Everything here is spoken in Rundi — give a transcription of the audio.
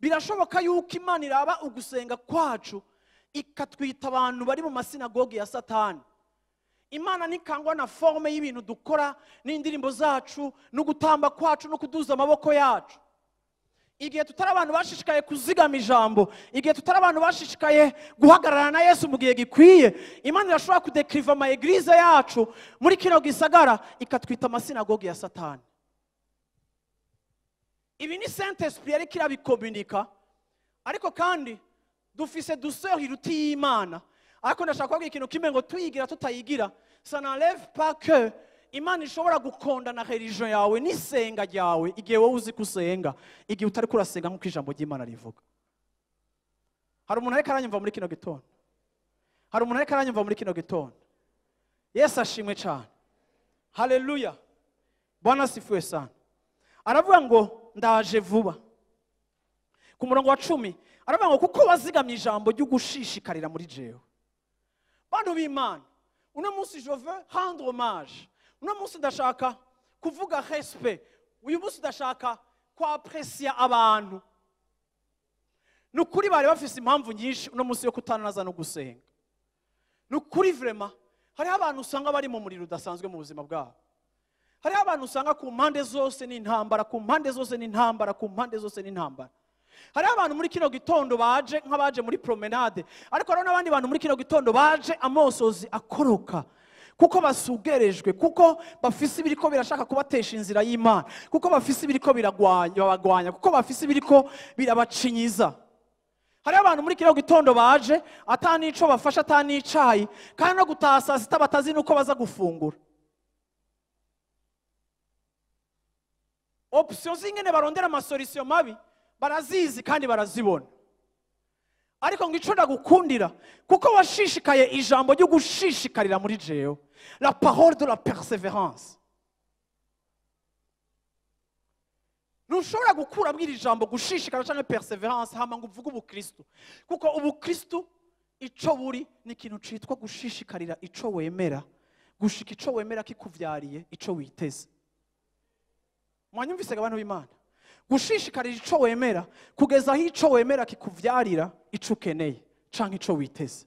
Birashoboka yuko Imana iraba ugusenga kwacu ikatwita abantu bari mu masinagogi ya Satani. Imana nikangwa na forme y'ibintu dukora n'indirimbo zacu no gutamba kwacu no kuduza amaboko yacu. Igihe tutari abantu bashishikaye kuzigama ijambo, igihe tutari abantu bashishikaye guhagararana na Yesu mu gihe gikwiye, Imana irashobora kudekriva ama eglise yacu muri kino gisagara ikatwita amasinagogi ya Satani. Ibi ni Saint-Esprit ariko irabikomunika, ariko kandi dufise douceur iruti y'Imana. Ariko ndashaka kubabwira ikintu kimwe ngo tuyigira tutayigira, ça n'enlève pas que Imana ishobora gukonda na religion yawe n'isenga ryawe igihe wowe uzi kusenga, igihe utari kurasenga nk'uko ijambo ry'Imana rivuga. Hari umuntu ariko aranyumva muri kino gitondo? Hari umuntu ariko aranyumva muri kino gitondo? Yesu ashimwe cyane. Haleluya. Bwana asifiwe sana. Aravuga ngo ndaje vuba. Ku murongo wa 10 aravuga ngo kuko wazigamye ijambo ry'ugushishikarira muri jewe. Bantu b'Imana, uno munsi je veux rendre hommage. Uno munsi ndashaka kuvuga respect. Uyu munsi ndashaka kwaprecia abantu. Nukuri bari bafise impamvu nyinshi uno munsi yo kutanaza no gusenga. Nukuri vraiment hariho abantu usanga bari mu muriro udasanzwe mu buzima bwabo. Hariho abantu usanga ku mpande zose n'intambara, ku mpande zose n'intambara, ku mpande zose n'intambara. Hariho abantu muri kino gitondo baje nk'abaje muri promenade, ariko hariho n'abandi bantu muri kino gitondo baje amosozi akoroka, kuko basugerejwe, kuko bafise ibiriko birashaka kubatesha inzira y'Imana, kuko bafise ibiriko biragwanya, kuko bafise ibiriko birabacinyiza. Hariho abantu muri kino gitondo baje atanico bafasha atanicayi, kandi no gutaha saa sita batazi nuko baza gufungura. Option zingene barondera amasolution mabi barazizi kandi barazibona. Ariko ngo ico ndagukundira kuko washishikaye ijambo ryo gushishikarira muri jewe, la parole de la persévérance. Ntushobora gukura bw'iri jambo gushishikara canke persévérance hama ngo uvuge ubukristo, kuko ubukristo ico buri ni ikintu citwa gushishikarira ico wemera, gushika ico wemera kikuvyariye ico witeze. Mwanyumvise abantu b'Imana? Gushishikarira ico wemera kugeza aho ico wemera kikuvyarira ico ukeneye canke ico witeze.